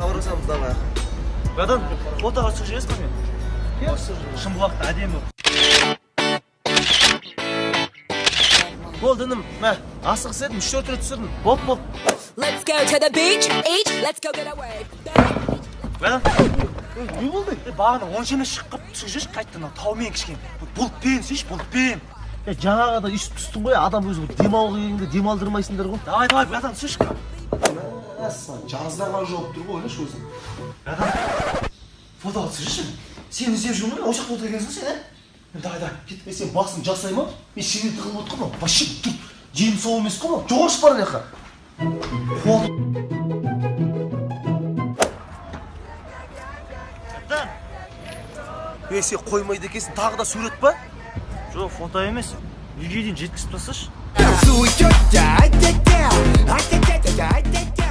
Хабарласамыз, давай. Братан, фотоға түсіп жібересіз ба мен? Шымбұлақта әдемі. Болды, інім, мә, асығыс едім, үш төрт рет түсірдім. Болды, болды. Let's go to the beach, each, let's go get away. Братан, Не болды? Бағана онша емес шығып қалып түсіп жіберші қайтадан, мынау таумен кішкене. Бұлтпен түсейші, бұлтпен. Е, жаңағы да өйстіп түстің ғой, адам өзі демалғы келгенде демалдырмайсыңдар ғой. Давай, давай, братан, түсші. Жазда ғана жауып тұр ғой, ойлашы өзің. Братан, фотоға түсірші. Сені іздеп жүрмін ғой, осы жақта отыр екенсің сен, ә? Давай, давай, кет. Мен сен басың жасай ма? Мен шеге тығылып отырмын ғой, вообще тұр. Жемі сау емес қой мынау. Жоғалшы, бар ана жаққа. Братан, Е, сен қоймайды екенсің, тағы да сурет па? Жоқ, фото емес. Үйге дейін жеткізіп тасташы. Танцуй, тетя, ай-тя-тя, ай-тя-тя-тя-тя, ай-тя.